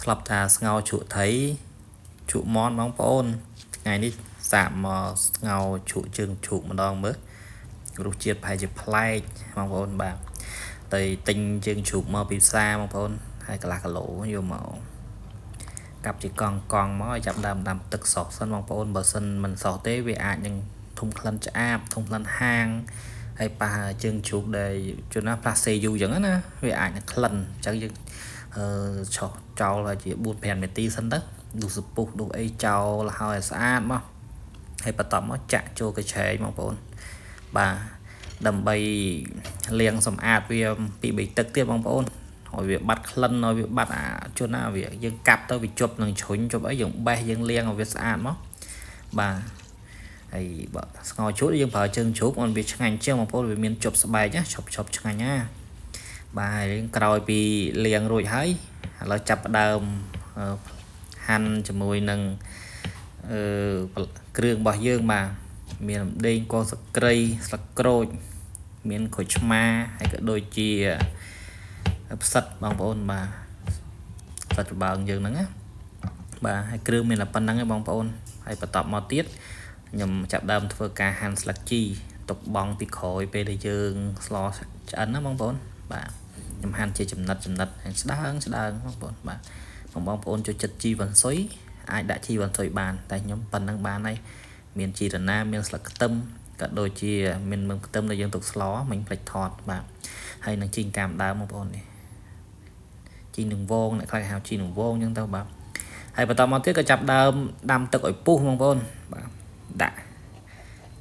ធ្លាប់ថាស្ងោរជ្រក់ត្រីជ្រក់មាន់បងប្អូនថ្ងៃនេះសាកមកស្ងោរជ្រក់ជើងជ្រូកម្ដងមើលរសជាតិប្រហែលជាប្លែកបងប្អូនបាទទៅទិញជើងជ្រូកមកពីផ្សារបងប្អូនហើយកន្លះគីឡូយកមកកាប់ជាកង់កង់មកឲ្យចាប់ដើមដាំទឹកសោះសិនបងប្អូនបើសិនមិនសោះទេវាអាចនឹងធុំក្លិនឆ្អាបធុំក្លិនហាងហើយប៉ះជើងជ្រូកដែលជួនណាផ្លាសេយូរអញ្ចឹងណាវាអាចនឹងក្លិនអញ្ចឹងយើងឆោះចោលហើយជា4 5នាទីសិនទៅដុសពុះដុសអីចោលហើយឲ្យស្អាតមកហើយបន្ទាប់មកចាក់ចូលកញ្ឆែងបងប្អូនបាទដើម្បីលាងសម្អាតវាពី3ទឹកទៀតបងប្អូនឲ្យវាបាត់ក្លិនឲ្យវាបាត់អាជួនណាវាយើងកាប់ទៅវាជប់នឹងជ្រុញជប់អីយើងបេះយើងលាងឲ្យវាស្អាតមកបាទហើយបើស្ងោរជ្រូកយើងប្រើជើងជ្រូកมันវាឆ្ងាញ់ជាងបងប្អូនវាមានជប់ស្បែកណាឈប់ឈប់ឆ្ងាញ់ណាបាទហើយក្រោយពីលាងរួចហើយឥឡូវចាប់ផ្ដើមហាន់ជាមួយនឹងអឺគ្រឿងរបស់យើងបាទមានរំដេងគល់ស្លឹកគ្រៃស្លឹកក្រូចមានក្រូចឆ្មាហើយក៏ដូចជាផ្សិតបងប្អូនបាទផ្សិតច្បើងយើងហ្នឹងណាបាទហើយគ្រឿងមានតែប៉ុណ្្នឹងឯងបងប្អូនហើយបន្តមកទៀតខ្ញុំចាប់ដើមធ្វើការហាន់ស្លឹកជីទុកបងពីក្រោយពេលដែលយើងស្លឆ្អិនណាបងប្អូនបាទខ្ញុំហាន់ជាចំណិតចំណិតស្ដើងស្ដើងបងប្អូនបាទបងប្អូនចូលចិត្តជីវ៉ាន់ស៊ុយអាចដាក់ជីវ៉ាន់ស៊ុយបានតែខ្ញុំប៉ុណ្្នឹងបានហើយមានជីរណាមានស្លឹកខ្ទឹមក៏ដូចជាមានមើមខ្ទឹមដែលយើងទុកស្លមិញផ្លេចថតបាទហើយនឹងជីកាមដើមបងប្អូននេះជីនឹងវងអ្នកខ្លះហៅជីនឹងវងអញ្ចឹងទៅបាទហើយបន្តមកទៀតក៏ចាប់ដើមដាំទឹកឲ្យពុះបងប្អូនបាទដាក់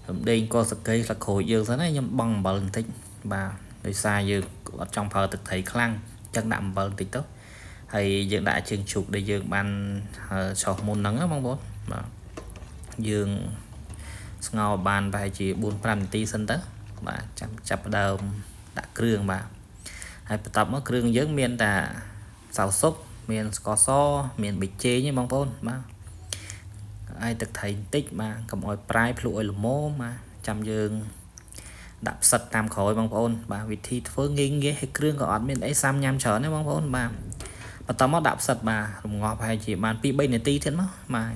រំដេងកលសកីស្លឹកក្រូចយើងសិនណាខ្ញុំបង់អំបិលបន្តិចបាទដោយសារយើងអត់ចង់ប្រើទឹកត្រីខ្លាំងអញ្ចឹងដាក់អំបិលបន្តិចទៅហើយយើងដាក់ជើងជ្រូកដែលយើងបានឆោសមុនហ្នឹងណាបងប្អូនបាទយើងស្ងោរបានប្រហែលជា4 5នាទីសិនទៅបាទចាំចាប់ដើមដាក់គ្រឿងបាទហើយបន្ទាប់មកគ្រឿងយើងមានតែម្សៅស៊ុបមានស្ករសមានប៊ីចេងទេបងប្អូនបាទហើយទឹកត្រីបន្តិចបាទកុំឲ្យប្រៃភ្លក់ឲ្យល្មមបាទចាំយើងដាក់ផ្សិតតាមក្រោយបងប្អូនបាទវិធីធ្វើងាយងាយហើយគ្រឿងក៏អត់មានអីសាំញ៉ាំច្រើនទេបងប្អូនបាទបន្តមកដាក់ផ្សិតបាទរងាស់ប្រហែលជាបាន2 3នាទីទៀតមកបាទ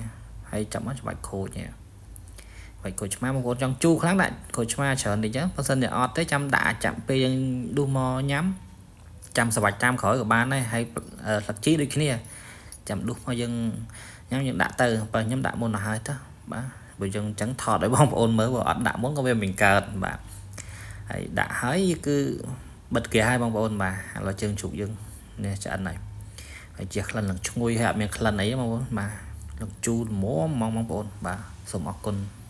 ហើយចាប់មកច្បាច់ក្រូចនេះបាច់ក្រូចឆ្មាបងប្អូនចង់ជូរខ្លាំងដាក់ក្រូចឆ្មាច្រើនតិចចឹងបើសិនជាអត់ទេចាំដាក់ចាំពេលយើងដួសមកញ៉ាំចាំស្វាច់តាមក្រោយក៏បានដែរហើយស្លឹកជីដូចគ្នាចាំដួសមកយើងញ៉ាំយើងដាក់ទៅបើខ្ញុំដាក់មុនទៅហើយទៅបាទបើយើងអញ្ចឹងថតឲ្យបងប្អូនមើលបើអត់ដាក់មុនក៏វាមិនកើតបាទហើយដាក់ហើយគឺបិទគេឲ្យបងប្អូនបាទឥឡូវជើងជ្រូកយើងនេះឆ្អិនហើយហើយជះក្លិននឹងឈ្ងុយហើយអត់មានក្លិនអីបងប្អូនបាទនឹងជូរល្មមហ្មងបងប្អូនបាទសូមអរគុណ។